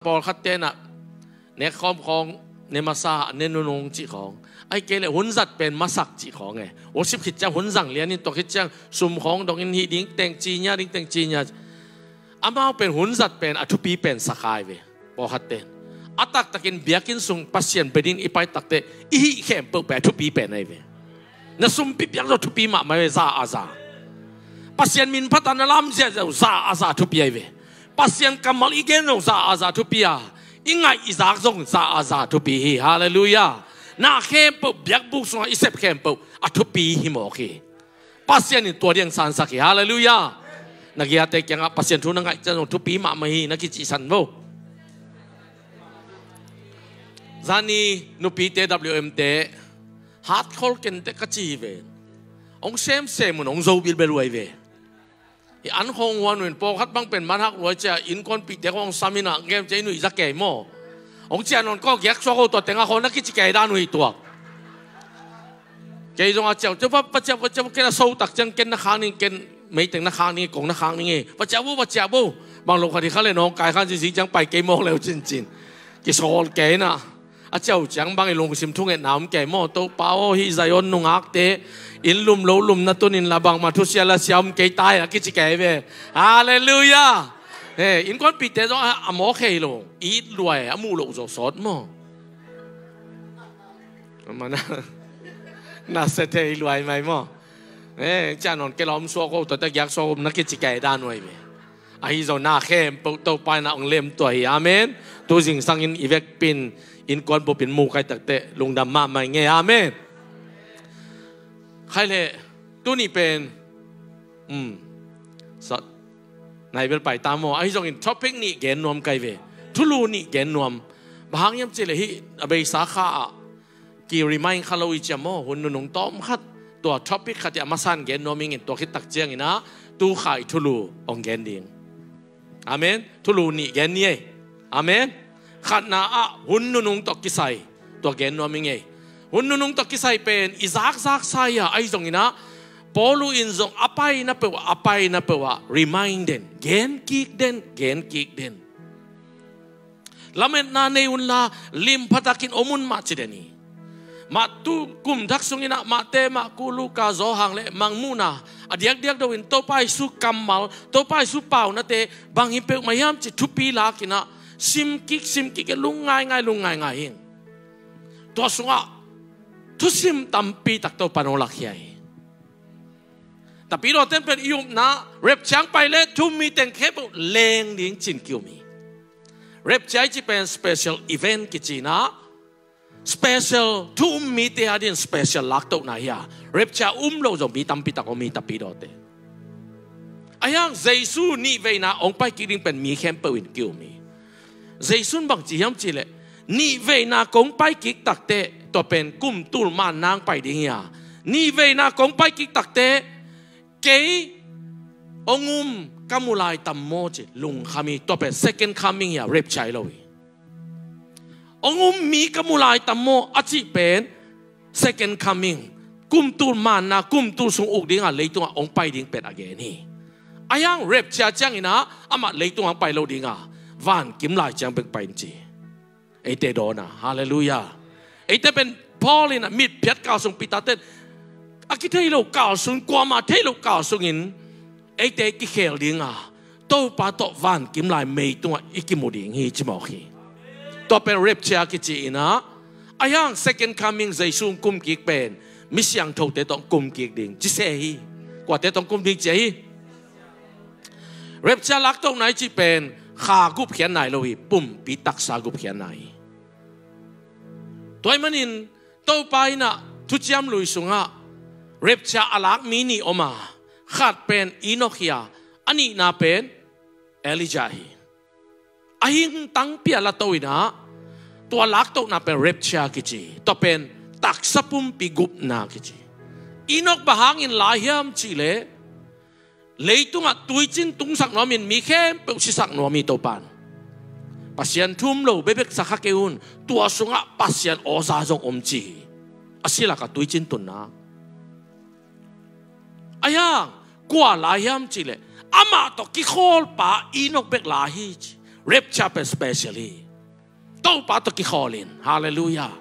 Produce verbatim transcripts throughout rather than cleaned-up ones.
pawlkhat tenah nek khawm khawng, ne masa, ne nunung cih khawng. Ahih kei leh hun zat pen masak cih khawng e. Worship khit ciang hun zang lian in, tua khit ciang sum khawng dong in, hih ding teng ci nia, ding teng ci nia. Amau pen hun zat pen a thupi pen sa kha hi ve. Pawlkhat ten a taktakin biakinn sung Pasian bia dingin i pai takteh i hih khempeuh pen a thupi pen ahi ve. Na sumpi piak zong thupi mahmah hi ve, za a za. Pasian min phat a na lam ziahziah uh za a za thupi ahi ve. Pasian kammal i gen zong za a za thupi a, i ngaih i zak zong za a za thupi hi. Halleluiah. Na khempeuh, biakbuk sungah i sep khempeuh a thupi hi mawk hi. Pasian in tua diang sansak hi. Halleluiah. Na giate kiangah Pasian thu na ngaih ciang zong thupi mahmah hi na kicihsan vo. Zani nupite W M te hat khol kenteh ka ci hi ve. Hong semsem un hong zo bilbel uh ahi ve. Hi an khawng huan uh in, pawlkhat bang pen man hak luai cia innkuanpihte khawng sam in ah ngem cia in uh i za kei maw? Hong cia nawn kaw giak suak uh, tua tengah khaw na kici kei dan uh hi tuak. Kei zong a ciau ciau va, va ciau va ciau, ken a so tak ciang ken na khang ning, ken meiteng na khang ning, kong na khang ning e. Va ciau bo, va ciau bo. Bang lo khat hi kha le nawng kai khan zizing ciang pai kei mawk leu cincin. Kisawl kei na. A ciau ciang bang i lungsim thungetna om kei maw? Topa aw, hih Zion nungakte in lum lo lumna tun in la, bangmah thusia la sia om kei tai a kici kei ve. Halleluiah. He, innkuanpihte zong a, a mawk hei lo. It luai a muh loh zawh sawt maw? Mana na se thei luai mai maw? Eh, cia nawn ke lawm suak uh, tua te giak suak uh na kici kei dan uh ahi ve. Ahi zong na khempeuh Topa in ah hong lem tua hi. Amen. Tu zingsang in i vekpi in innkuan bup in mu kai takteh lungdam mahmah ing e. Amen. Khai leh tuni pen, um, sat nai bel pai ta maw? Ahi zongin topic nih gen nuam kai ve. Thulu nih gen nuam. Bang hang hiam cih leh hih a beisa kha ah ki remind kha lo i ciam maw? Hun nunung tawm khat, tua topic khat i a masan gen nuam ing in, tua khit tak ciangin ah tu kha i thulu hong gen ding. Amen. Thulu nih gen ni ei. Amen. Khatna ah hun nunung tawh kisai, tua gen nuam ing ei. Hun nunung tawh kisai pen i zakzak sa hi a, ahi zongin ah Paulu in zong a paina peuh ah, a paina peuh ah remind den, gen kik den, gen kik den. Lametna nei unla, limpha takin om un mah ci den hi. Mah tu kum thak sungin ah Mate, Marku, Luka, Johan le Mangmuhna a diakdiak do in Topa Jesu kammal, Topa Jesu paunate bang hi peuhmah hiam cih thupi lakin ah sim kik, sim kik, lungngaingai, lungngaingai hi. Tua sungah thusim tampi tak Topa in hong lakkhia hi. Tapidawte pen i upna rapture ciang pai leh thu-um mi teng khempeuh leng ding ci-in ki-um hi. Rapture i cih pen special event kici in ah, special thu-um mite adingin special laktohna hi a, rapture um lo zong mi tampi tak om hi, tapidawte. Ahi hang Jesu nihveina hong pai kik ding pen mi khempeuh in ki-um hi. Jesu in bang ci hiam cih leh, nihveina kong pai kik takteh, tua pen kum tul manna hong pai ding hi a, nihveina kong pai kik takteh kei hong um ka mu lai tam maw ci lungkham hi. Tua pen second coming hi a, rapture hi lo hi. Hong um mi ka mu lai tam maw a cih pen second coming, kum tul manna, kum tul sung uk ding a leitungah hong pai ding pen a gen hi. Ahi hang rapture ciangin ah amah leitungah hong pai lo ding a, vankim lai ciang bek pai in ci. Eite dawn a, halleluiah. Eite pen Paul in ah mitphiat kal sung, Peter ten a kithei lo kal sung, kuamah thei lo kal sungin eite kikhel ding a, Topa tawh vankim lai mei tungah i kimu ding hi ci mawk hi. Tua pen rapture kici in ah, ahi hang second coming Jesu hong kum kik pen mi siangthote tawh hong kum kik ding ci se hi. Kuate tawh hong kum ding ci hi? Rapture laktohna i cih pen kha gupkhiatna hi lo hi, pumpi taksa gupkhiatna hi. Tua ahih manin Topa in ah Thuciam Lui sungah rapture a lak mi nih om a, khat pen Enoch hi a, a nihna pen Elijah hi. A hing tangpi a la to in ah, tua laktohna pen rapture kici, tua pen taksa pumpi gupna kici. Enoch bang hangin la hiam cih leh, leitungah tuicin tungsak nuamin mi khempeuh sisak nuam hi Topa in. Pasian thu-um lo bekbek sa kha kei un, tua sungah Pasian awza zong om ci hi. A si lakah tuicin tunna. Ahi hang kua la hiam cih leh, amah tawh kikhawlpa Enoch bek la hi ci. Rapture pen special hi. Topa tawh kikhawl in. Halleluiah.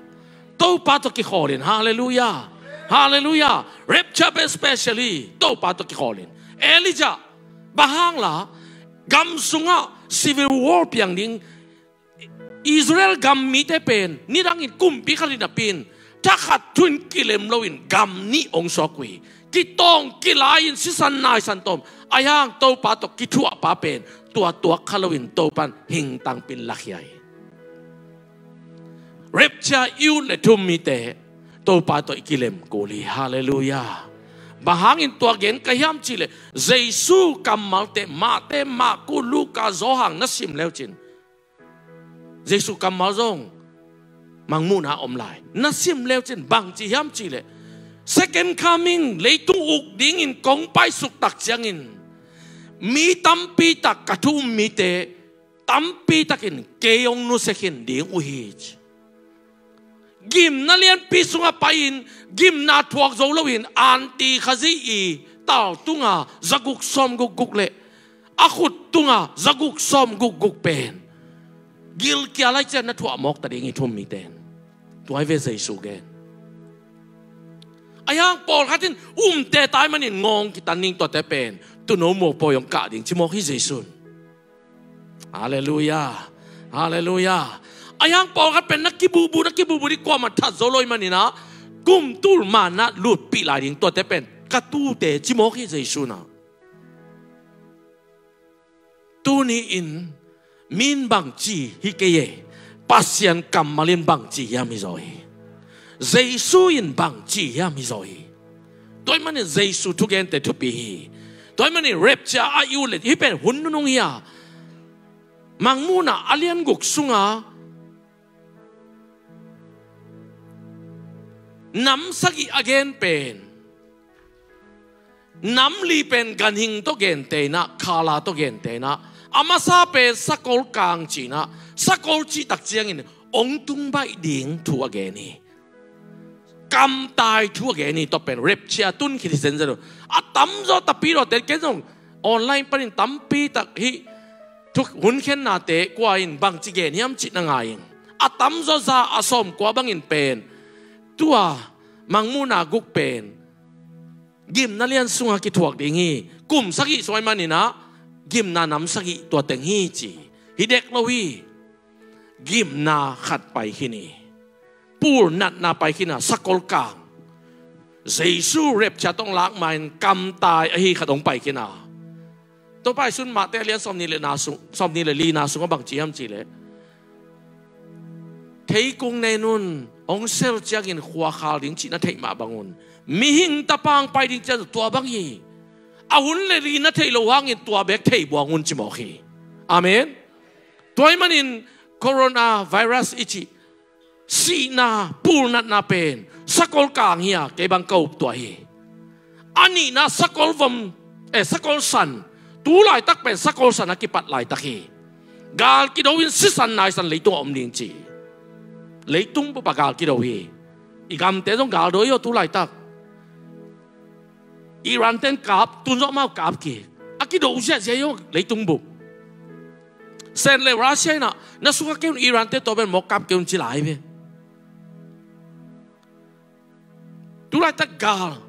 Topa tawh kikhawl in. Halleluiah. Halleluiah. Rapture pen special hi. Topa tawh kikhawl in. Elijah, bang hang la, gam sungah civil war piang ding, Israel gam mite pen nidangin kumpi khat in a pin, thakhat thu-in kilem loin gam nih hong suak uh hi. Kitawng kilai-in sisan naisan tawm, ahi hang Topa tawh kithuahpa pen tua tuak kha loin Topan hingtang pin lakhia hi. Rapture i ut le thu-um mite Topa tawh i kilem kul hi. Halleluiah. Bang hangin tua gen ka hiam cihleh, Jesu kammalte, Mate, Marku, Luka, Johan na sim leucin, Jesu kammal zong Mangmuhna om lai. Na sim leucin bang ci hiam cihleh, second coming, leitung uk dingin kong paisuk tak ciangin mi tampi tak, ka thu-um mite tampi takin kei hong nusia khin ding uh hi, ci. Gimna lianpi sungah pai-in gimna thuak zo loin anti Khazih i tal tunga zaguk sawmguk guk le a khut tunga zaguk sawmguk guk pen gilkial lai ciang na thuah mawk ta ding hi, thu-um mite in. Tua hi ve Jesu gen. Ahi hang pawlkhat in umte tai manin ngawng kitan ding, tuate pen tuuno muakpawi hong kah ding ci mawk hi Jesu in. Halleluiah. Halleluiah. Ahi hang pawlkhat pen na kibuhbuh, na kibuhbuh ding, kuamah that zo lo ahih manin ah kum tul manna lutpih lai ding, tuate pen ka tuute ci mawk hi Jesu in ah. Tuni-in mi in bangci hi kei e, Pasian kammal in bangci hiam hi zaw hi. Jesu in bangci hiam hi zaw hi. Tua ahih manin Jesu thugente thupi hi. Tua ahih manin rapture a i ut le hih pen hun nunung hi a, Mangmuhna a lian guk sunga nam sagih a gen pen, nam li pen ganhing tawh gentehna, khala tawh gentehna, a masa pen sakol kang cihna, sakol cih tak ciangin hong tung baih ding thu a gen hi. Kamtai thu a gen hi, tua pen rapture tun khit hi zenzen uh. A tamzaw, tapidaw ten, ken zong online panin tampi tak hih thu hunkhennate kua in bangci gen hiam cih na ngai in. A tamzaw za a sawmkua bangin pen tua Mangmuhna guk pen gimna lian sungah kithuak ding hi. Kum sagih sung ahih manin ah gimna nam sagih tua teng hi ci hi dek lo hi. Gimna khat pai khin hi. Pul natna pai khin a, sakol kang. Jesu rapture tawh hong lak ma-in kamtai ahi khat hong pai khin a. Topa Jesu in Mate a lian sawmnih le na sung, sawmnih le li na sungah bang ci hiam cihleh, theikung nei un, hong sel ciangin khua khal ding cih na theih mah bangun, mihing tapa hong pai ding ciang tua bang hi. A hun le li na theih loh hangin tua bek thei buang un ci mawk hi. Amen. Tua ahih manin coronavirus i cih sihna, pulnatna pen sakol kang hi a, kei bang ka up tua hi. A nihna sakol vom, eh, sakol san. Tu laitak pen sakol san a kipat laitak hi. Gal kido in sisan naisan leitung a om ding ci. Leitung bup a gal kido hi. I gamte zong gal do hi aw tu laitak. Iran ten kap, tun zawh mau kap ki. A kido ziahziah hi aw leitung bup. Sen le Russia in ah, na sungah kei un, Iran te tua pen mawk kap kei un ci lai ve. Tu laitak gal,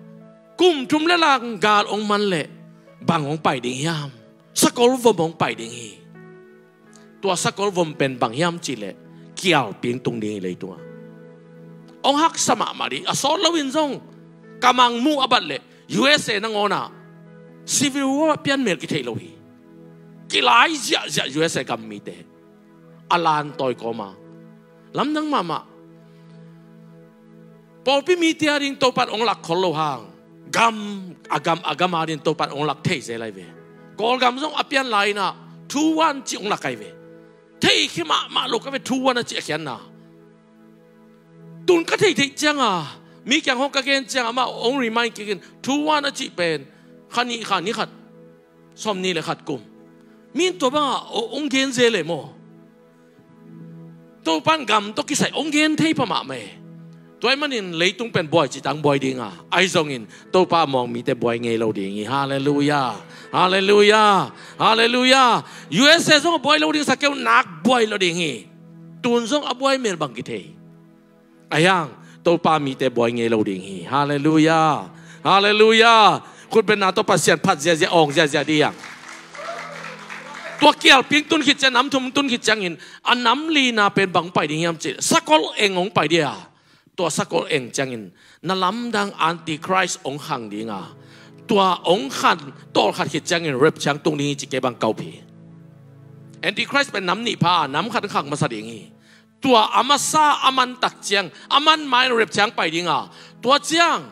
kum thum le lang gal hong man leh bang hong pai ding hiam? Sakol vom hong pai ding hi. Tua sakol vom pen bang hiam cihleh, kialpi hong tung ding hi leitungah. Hong haksa mahmah ding, a sawt loin zong ka Mangmuh a bat leh U S A nangawn ah civil war a pian mel kitheih lo hi. Kilai ziahziah U S A gam mite. A lan tawi kawma lamdang mahmah. Pawlpi mite a ding Topan hong lak khol lo hang, gam, a gam, a gam a ding Topan hong lak thei zel lai ve. Kawlgam zong a pian lai-in ah thu wan cih hong lak ai ve. Thei khia mahmah lo ka ve thu wan a cih a khiatna. Tun ka theih theih cianga mi kiang hong ka gen cianga amah hong remind kik in, thu wan a cih pen kha nih, kha nih khat, sawmnih le khat kum. Mi in tua banga hong gen zel e maw? Topan gam tawh kisai hong gen thei pha mahmah e. Tua ahih manin leitung pen buai cih tang buai ding a, ahi zongin Topa a muang mite buai ngei lo ding hi. Halleluiah. Halleluiah. Halleluiah. U S A zong a buai lo ding, sa keu nak buai lo ding hi. Tun zong a buai mel bang kithei. Ahi hang Topa mite buai ngei lo ding hi. Halleluiah. Halleluiah. Khutbetna tawh Pasian phat ziazia, awng ziazia ding. Tua kialpi tun khit ciang, nam thum tun khit ciangin a nam lina pen bang pai ding hiam cih leh, sakol eng hong pai ding a. Tua sakol eng ciangin na lamdang Antichrist hong khang ding a, tua hong khan tawlkhat khit ciangin rapture tung ding hi ci, kei bang ka up hi. Antichrist pen nam nih pha a, nam khat khang masa ding hi. Tua a masa a man tak ciang, a man ma-in rapture pai ding a, tua ciang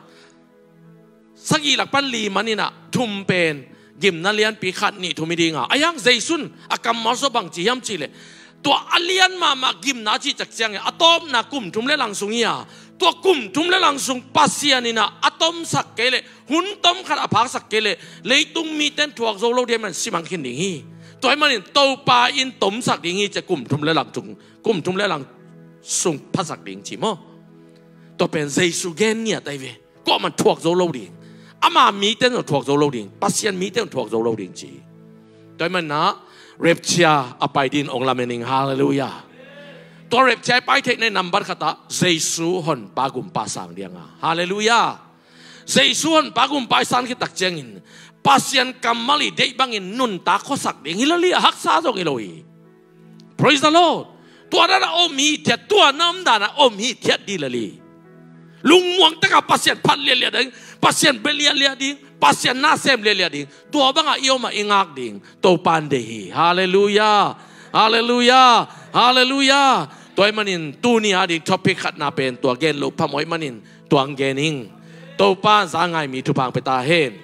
sagih lak pan li manin ah thum pen gimna lianpi khat, nih, thum hi ding a. Ahi hang Jesu in a kammal sung bang ci hiam cih leh, tua a lian mahmah gimna cih tak ciangin a tawpna kum thum le lang sung hi a, tua kum thum le lang sung Pasian in ah a tomsak kei leh, hun tom khat a phaksak kei leh, leitung mite in thuak zo lo ding a, man si mang khin ding hi. Tua ahih manin Topa in tomsak ding hi ci a, kum thum le lang sung, kum thum le lang sung phasak ding ci maw. Tua pen Jesu gen ngiat ahi ve. Kuamah in thuak zo lo ding. Ama mite in zong thuak zo lo ding. Pasian mite in zong thuak zo lo ding ci. Tua ahih manin ah rapture a pai ding hong lamen ing. Halleluiah. Tua rapture a pai theihna nambat khat ah Jesu Honpa Gumpa sang ding a. Halleluiah. Jesu Honpa Gumpa i san khit tak ciangin Pasian kammal i deih bangin nuntak khuasak ding hi lel hi, a haksa zong hi lo hi. Praise the Lord. Tua dan a om hithiat, tua na om dan a om hithiat ding lel hi. Lungmuang tak a Pasian phat liatliat ding, Pasian bia liatliat ding, Pasian na sem liatliat ding. Tua bang a i om a i ngak ding Topa in deih hi. Halleluiah. Halleluiah. Halleluiah. Tua ahih manin tuni a ding topic khatna pen tua gen loh phamawh ahih manin tua hong gen ing. Topa in za ngai mi thupha hong pia ta hen.